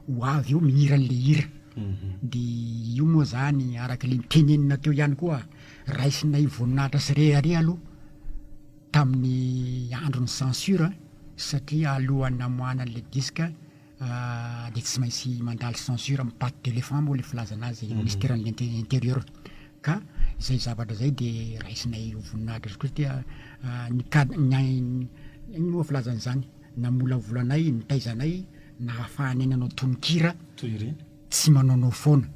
ho avy eo mihira an'le hira. De io moa zany araka le nitenenina teo ihany koa, raisinay voninahitra sy rehareha aloha tamin'ny andron'ny censure satria alohan'ny namoahana an'le disque dia tsy maintsy mandalo censure amin'ny patte d'éléphant moa le filazana azy, ministeran'ny intérieur. Ka izay zavatra izay dia raisinay ho voninahitra tokoa satria ny cad- ny inona moa filazana izany, namolavola anay, nitaiza anay, nahafahanay nanao tononkira Toy ireny. tsy manaonao foana.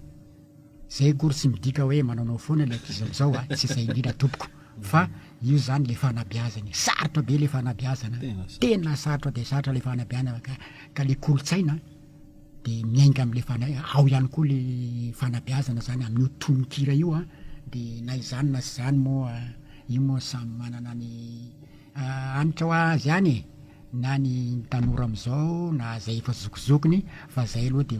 Zay akory tsy midika hoe manaonao foana ilay ankizy amin'izao a, tsy izay indrindra tompoko. Fa io zany le fanabeazana e, sarotra be le fanabeazana, tena sarotra dia sarotra le fanabeazana ka ka le kolontsaina de miainga am'le fana- ao ihany koa le fanabeazana zany amin'io tononkira io a, de na izany na tsy izany moa io moa samy manana ny hanitra ho azy ihany e, na ny tanora am'zao na zay efa zokizokiny fa zay aloha de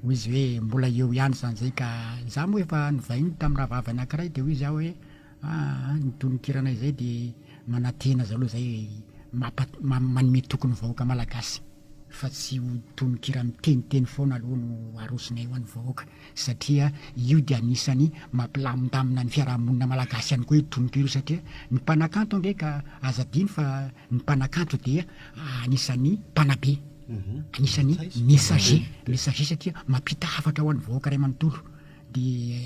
hoy izy hoe mbola eo ihany zany zay ka za moa efa nivahiny tamin'ny rahavavy anankiray de hoy izy aho hoe aa ny tononkiranay zay de manantena za aloha zay mampa- manome toky ny vahoaka malagasy fa tsy ho tononkira miteniteny foana aloha no arosonay ho an'ny vahoaka satria io dia anisany mampilamindamina ny fiarahamonina malagasy ihany koa io tononkira io satria ny mpanakanto ange ka aza adino fa ny mpanakanto dia anisan'ny mpanabe, anisan'ny messager, messager satria mampita hafatra ho an'ny vahoaka iray manontolo dia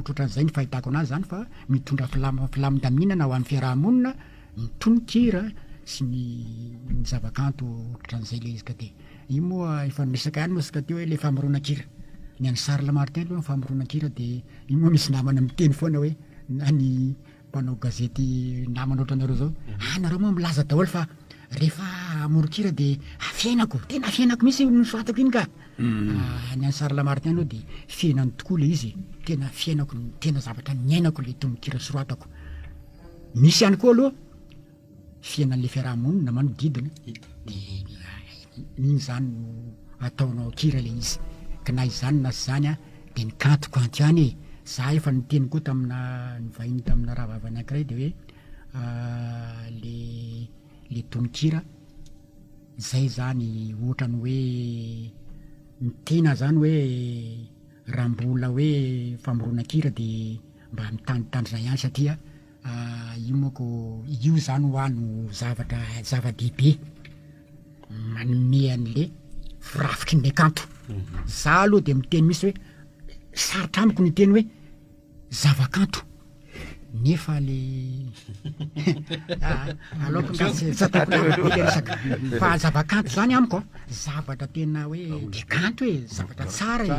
ohatrohatran'izay ny fahitako anazy zany fa mitondra filam- filamindaminana ho an'ny fiarahamonina ny tononkira sy ny ny zavakanto ohatran'izay le izy ka de io moa efa niresaka ihany moa isika teo hoe le famoronan-kira, ny an'i Charles Martin aloha ny famoronan-kira de io moa misy namana miteny foana hoe na ny mpanao gazety namana ohatranareo zao, ah nareo moa milaza daholo fa rehefa hamoron-kira de fiainako, tena fiainako mihitsy io nosoratako iny ka, ny an'i Charles Martin aloha de fiainany tokoa le izy e, tena fiainako, tena zavatra niainako le tononkira soratako, misy ihany koa aloha fiainan'le fiarahamonina manodidina de iny zany no ataonao an-kira le izy, ka na izany na tsy izany an de ny kanto kanto ihany e, za efa niteny koa tamina nivahiny tamina rahavavy anankiray de hoe le le tononkira zay zany ohatrany hoe ny tena zany hoe raha mbola hoe famoronan-kira de mba mitandritandrina ihany satria Io manko io zany hoa no zavatra zava-dehibe manome an'le firafitry ny kanto. Za aloha de miteny mihitsy hoe sarotra amiko ny hiteny hoe zava-kanto nefa le aleoko nga tsy tsy ataoko lava be le resaka fa zava-kanto zany amiko a zavatra tena hoe de kanto e, zavatra tsara e.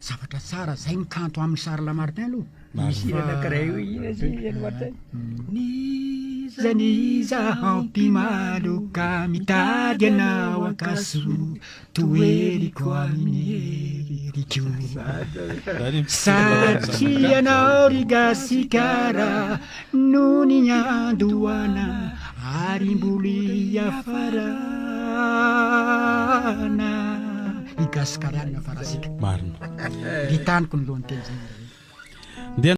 Zavatra tsara zay ny kanto aminy Charles Martin aloha. Misy hira anankiray hoe ina izy iny Martin? N'iza n'iza hampimaloka mitady anao ankaso toheriko amin'ny heriko satria ianao ry Gasikara no niandohana ary mbola hiafarana. I Gasikara ihany no hiafarantsika. Marina. Ry taniko ny lohan'ny teny zay. Ndeha.